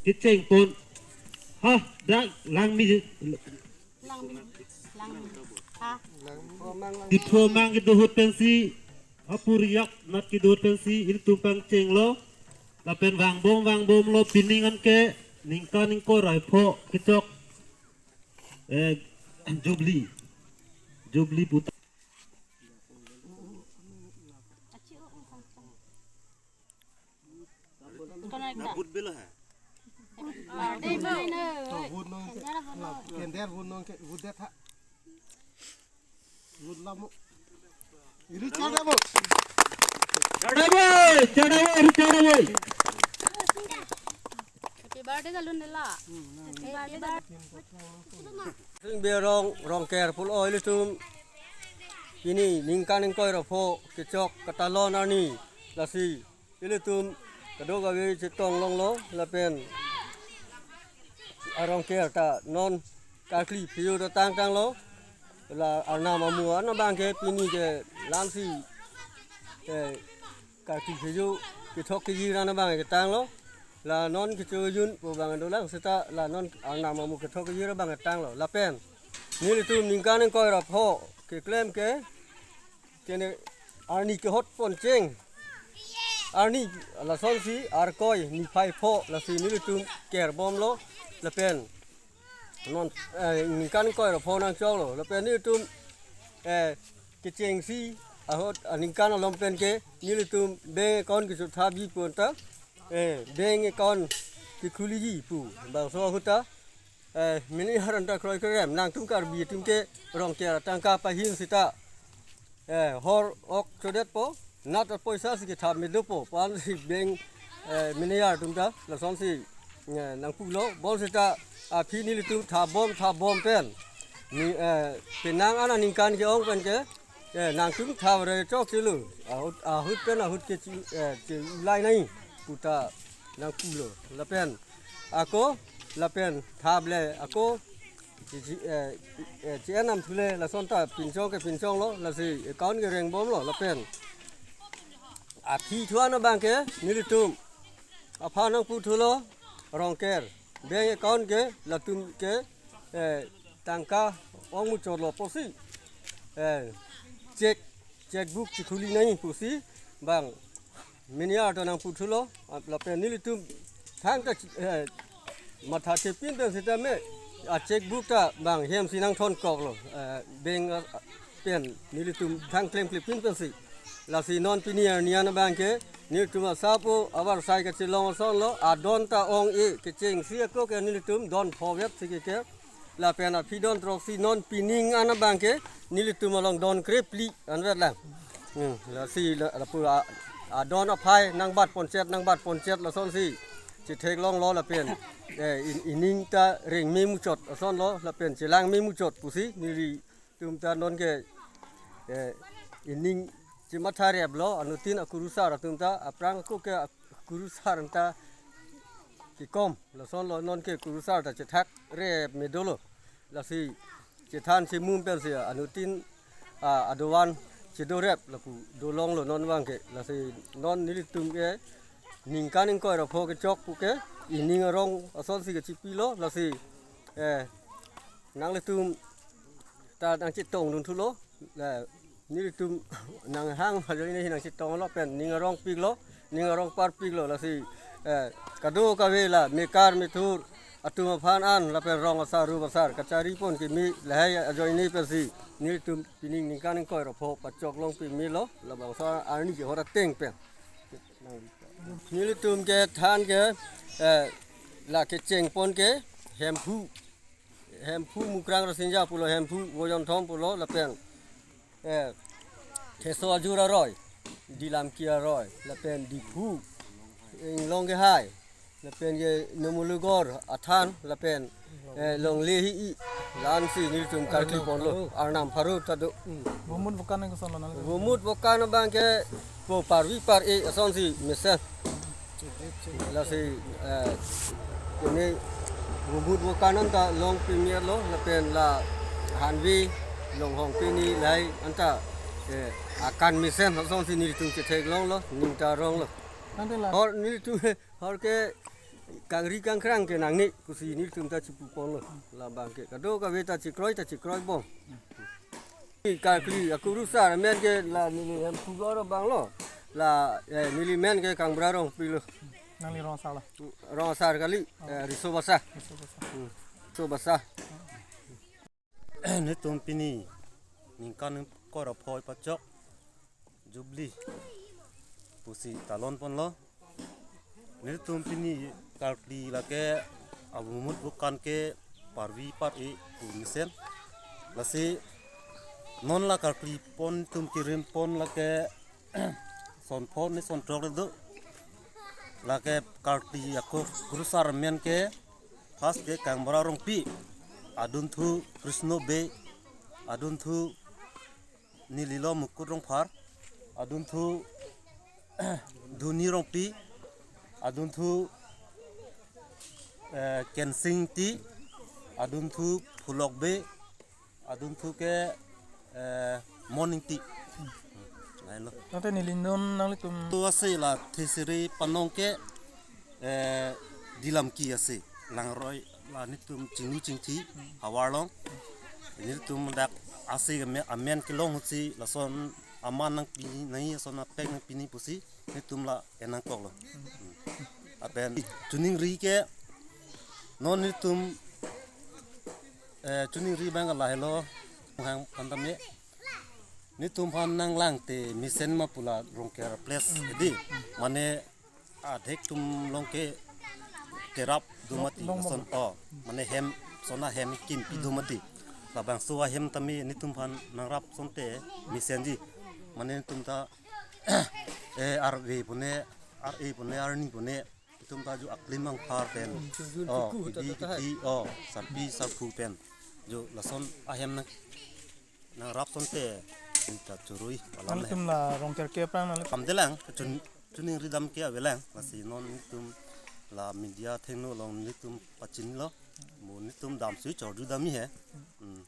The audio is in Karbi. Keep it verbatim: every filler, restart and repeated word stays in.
Kecheng pon. Ha, dak langmi. Langmi. Langmi. Ha. Diphu amang kedo ahut pensi, apuriak nat kedo ahut pensi, ilitum pangchenglo. Lapen vangbom vangbomlo, pining anke ningkan ingkoi ra pho kechok, eh, Jubilee. Jubilee puta. Kono ekta. Vote belo hai. Ah, dei bo. To vote nong ke. Kender vote nong ke, vote det ha. Vote lamo. Iri chada bo. Chada bo, chada bo, iri chada bo. Happy birthday galun nela. Happy birthday. Sing Berong, Rongker pulo ilitum. Pini ningkan ingkoi ra pho kechok katalon arni. Lasi ilitum kadokave chetong longlo lapen arongker ta non karkli phejo ta tangtanglo. La arnam amu an abang ke pini ke lamsi, eh, karkli phejo kethok kejir an abang ketanglo. La non kechojun pu abang dolang seta la non arnam amu kethok kejir abang tanglo. Lapen nelitum ningkan ingkoi ra pho keklem ke, kene arni kehot poncheng. Arni lasonsi Arkoi niphai pho, lasi nelitum kerbomlo lapen non, eh, ningkan ingkoi ra pho nangchoklo. Lapen nelitum, eh, kechengsi ahut, ah, ningkan along pen ke nelitum bank account kechotha bi pu anta, eh, bank account kekhuliji pu bangso ahut ta, eh, mini haran ta kroikroi rem, nangtum Karbi atum ke Rongker atangka pahin seta, eh, hor ok chodetpo, nat apoisa si kethap me dopo pu ansi bank, eh, manager atum ta lasonsi, eh, nangpulo. Bonseta aphi nelitum thapbom thapbom pen, ni, eh, penang an aningkan ke-ong pen ke, eh, nangtum thap re chokchelo. Ahut, ahut pen ahut ke chi, eh, che-ulai nai puta nangpulo. Lapen ako, lapen thap le ako, chi, chi, eh, eh, chi enam thule lason ta pinchong ke pinchonglo, lasi account ke rengbomlo, lapen aphi thu an abang ke nelitum aphan nangputhulo, Rongker bank account ke latum ke, eh, tangka ong muchotlo pusi, eh, check, checkbook chekhuli nai pusi bang manager ta nangputhulo, lapen nelitum thangta, eh, matha chepin pen seta me, a checkbook ta bang hem si nangthonkoklo, eh, bank, ah, pen nelitum thang klemklepin pensi. Lasi non pini arni an abang ke nelitum asapo avarsai kachelong asonlo, adon ta ong-e, kechengsi ako ke nelitum don pho vet si ke ke. Lapen aphi don throksi, non pining an abang ke nelitum along don krephli anvet lang. Hmm, lasi la, lapu a, adon aphai nangbat ponchet, nangbat ponchet lasonsi chetheklonglo lapen, eh, in, ining ta reng me muchot asonlo lapen chelang me muchot pusi nelitum ta non ke, eh, ining chematha replo, anuttin akurusar atum ta, aphrang ako ke akurusar anta kekom, lasonlo non ke kurusar ta chethak rep me dolo. Lasi chethan chemum pensi anuttin, ah, adovan chedorep lapu dolonglo non abang ke. Lasi non nelitum ke ningkan ingkoi ra pho kechok pu ke ining arong asonsi kechipilo, lasi, eh, nanglitum ta nangchetongdun thulo, la nelitum nanghang ajoine nangchetonglo pen ning arongpiklo, ning arongparpiklo, lasi, eh, kadokave la mekar methur atum aphan an lapen rong asar rup asar kachari pon kimi lahai ajoine pensi nelitum pining ningkan ingkoi ra pho pachok long pimilo, labangso arni ke hora teng pen. Nelitum kethan ke, eh, la kecheng pon ke Hemphu, Hemphu Mukrang Rasinja pulo, Hemphu Woyonthom pulo, lapen, eh, Theso Ajur Aroi, Dilamki Aroi, lapen Diphu Inglong Kehai, lapen ke Numulugor Athan, lapen, eh, Longle Hi-i, la-ansi nelitum karkli ponlo, arnam pharo ta do. Vomut vokan nang koson lo nang? Vomut vokan abang ke po parvi par-e asonsi mesen. Lasi, eh, ini vomut vokan anta long pimir lo, lapen la hanvi longhong pini lahai anta, eh, akan mesen asonsi nelitum chetheklonglo, ning ta ronglo. Nang te la. Hor nelitum, hor ke Kangri kangkrang ke nangne pusi nelitum ta chipuponlo. Labang ke kadokave ta chikroi ta chikroi bom. Karkli akurusar amen ke la neli hem pugor abanglo. La, eh, neli men ke Kangbura Rongpi lo. Nangli rong asar lo? Rong asar kali, eh, Riso Basa. Riso Basa. Hmm. Riso Basa. Netum pini ningkan ingkoi ra phoi pachok Jubilee pusi talon ponlo. Netum pini karkli lake abumut bukan ke parvi par-e pu mesen. Lasi non la karkli pon tum kirim pon lake son phongo ne son throk do. Lake karkli akurusar amen ke first ke Kangbura Rongpi, adunthu Krishno Bey, adunthu Nililo Mukut Rongphar, adunthu Duni Rongpi, adunthu, eh, Kensing Ingti, adunthu Phulok Bey, adunthu ke, eh, Mon Ingti. Lahenlo. Tangte neli non nanglitum. Tu ase la Thesere Panong ke, eh, Dilamki ase. Langroi la netum chinglu chingthi havar along. Netum dak ase amen, amen kelong ahutsi lason aman nangpi nangji, lason apek nangpi nangji pusi netum la en nangkoklo. Hmm. Lapen choningri ke non netum, eh, choningri abang lahelo, hang pantame. Netum aphan nanglang te mesen ma pu la Rongker place, hmm, edi. Mane adhek atum along ke kerap do mati, long lason, bom. Oh, mane hem, lason ahem kimpi do mati. Labangso ahem tame netum aphan nangrap asonte mesenji. Mane netum ta, eh, arve pune, ar-e pune, arni pune, netum ta jo aklim angphar pen. Hmm, chojun, oh, chiku kidi ta ta hai. Kidi, oh, sarpi sarpo pen. Jo lason ahem nang nangrap asonte ta choroi alam le. Nangtum la Rongker ke aphrang nang le. Pamdelang, chon-, choningri dam ke avelang, lasi non netum la media athengno along netum pachinilo, mo netum damsi chordu damji he. Hmm.